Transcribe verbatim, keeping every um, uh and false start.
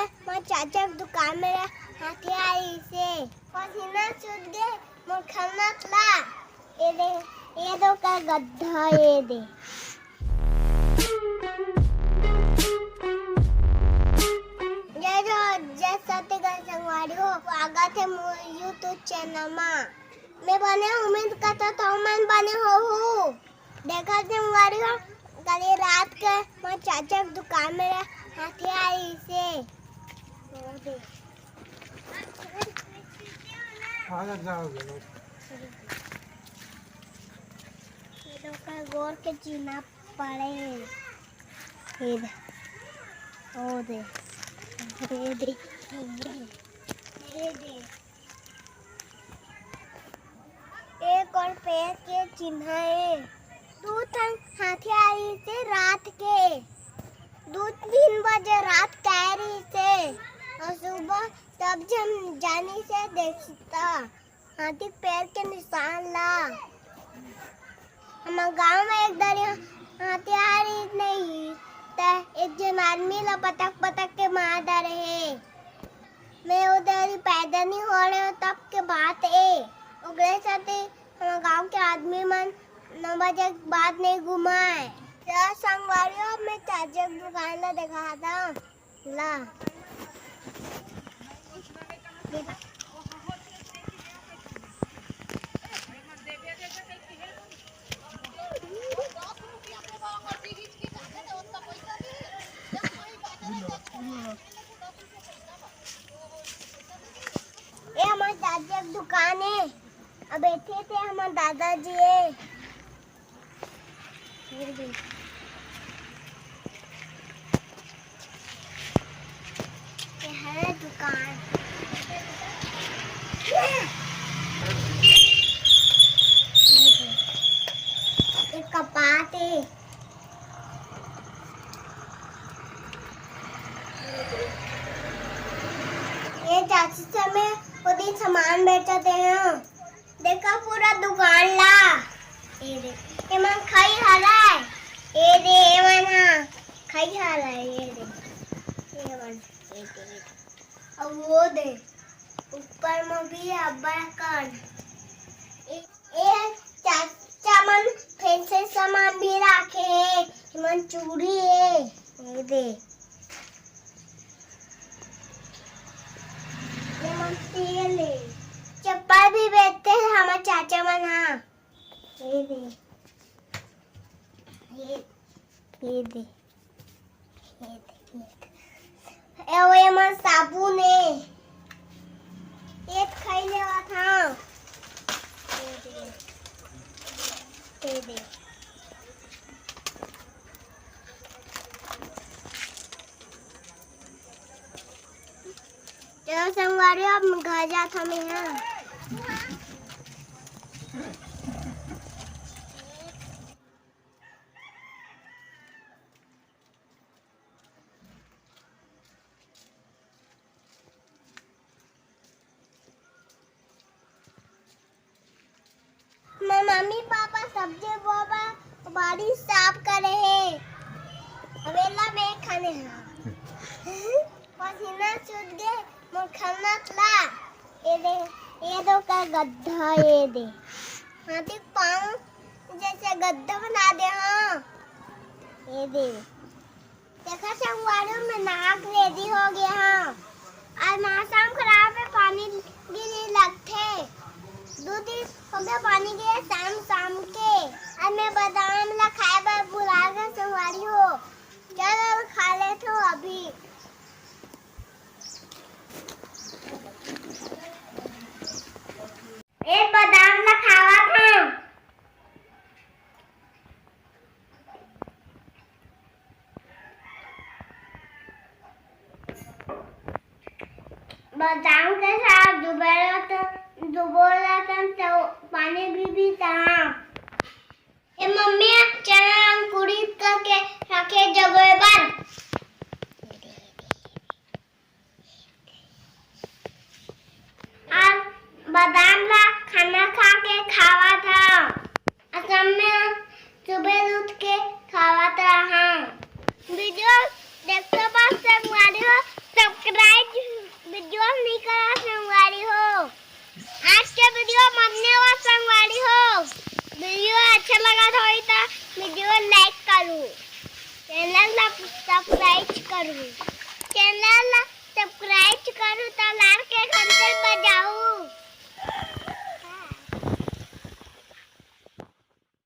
मोर चाचा के दुकान में हाथी आइसे। पसीना छूट गे मोर खन्नत ला। ये दे, ये दे ओकर गद्दा, ये दे। जय जोहार, जय छत्तीसगढ़ संगवारी हो, स्वागत हे मोर YouTube channel मा। मैं बने हूँ, उम्मीद करता हूँ मन बने होहू। देखा संगवारी हो, कल रात के मोर चाचा के दुकान में हाथी आइसे। ये दे ओकर गोड़ के चिन्हा पड़े। ये दे, ओ दे, ये दे, ये दे। एक और पैर के चिन्हा हे। दू ठन हाथी आइसे रात के, दू तीन बजे रात के रहिसे, और सुबह सब झन जानिसे देखिता हाथी पैर के निशान ला। हमर गांव में एक दरी हाथी आ रही नहीं, त एक झन आदमी ला पटक पटक के मार डारे हे। मैं ओ दरी पैदा नहीं हो रहे हो तब के बात ए। ओकरे साथे हमर गांव के आदमी मन नौ बजे के बाद नहीं घुमाए। त संगवारी हो, मैं चाचा के दुकान ला देखा था। ला। ए हमर दादा के दुकान हे। अब एथे ते हमर दादाजी हे। ये दे। ये हरे दुकान। ये दे। ये कपाट हे। ये चाची से मैं वो दिन सामान बेचत हूँ। देखा पूरा दुकान ला। ये दे, ये मन खाई हराय। ये दे, ये मन हा खाई हराय। ये दे, ये मन, ये दे, ये दे। अब वो दे, ऊपर में भी अब्बड़ कन। ए, ए चाचा मन फैंसी सामान भी राखे हे। ये मन चूड़ी हे। ये दे। ये मन तेल हे। चप्पल भी बेचते हैं हमर चाचा मन हा। ये दे। ये, ये दे। ये दे, ये दे। ए, वो ये मन साबुन हे। ये खाई लेवा था। ये दे। ये दे। चलो संगवारी, अब घर जात हमें, हाँ। मैं मम्मी पापा सब्जी बोबा बाड़ी साफ करे हे। अबेला मैं खाने हा। पसीना छूट गे मोर खन्नत ला। ये दे, ये दे ओकर गद्दा, ये दे। हाथी पाँव जैसे गद्दा बना दे, हाँ। ये दे। देखा संगवारी हो, मैं नहा के ready हो गया हूँ। आज मौसम खराब हे, पानी गिरे लगथे। दू दिन हो गया पानी गिरे शाम शाम के। आज मैं बादाम ला खाए बर बुला के संगवारी हो। चलो खा लेथो अभी। ए बादाम ला खावा था। बादाम के साथ डुबो रतन, डुबो रतन तो पानी भी पीता। ए मम्मी, चना अंकुरित करके रखे जगह पर। आज बादाम ला खाना खा के खावत हव। असम में सुबह उठ के खावत रहा। Video देखते बस संगवारी हो, subscribe लगत होही त video like करू, channel ला subscribe करू, channel ला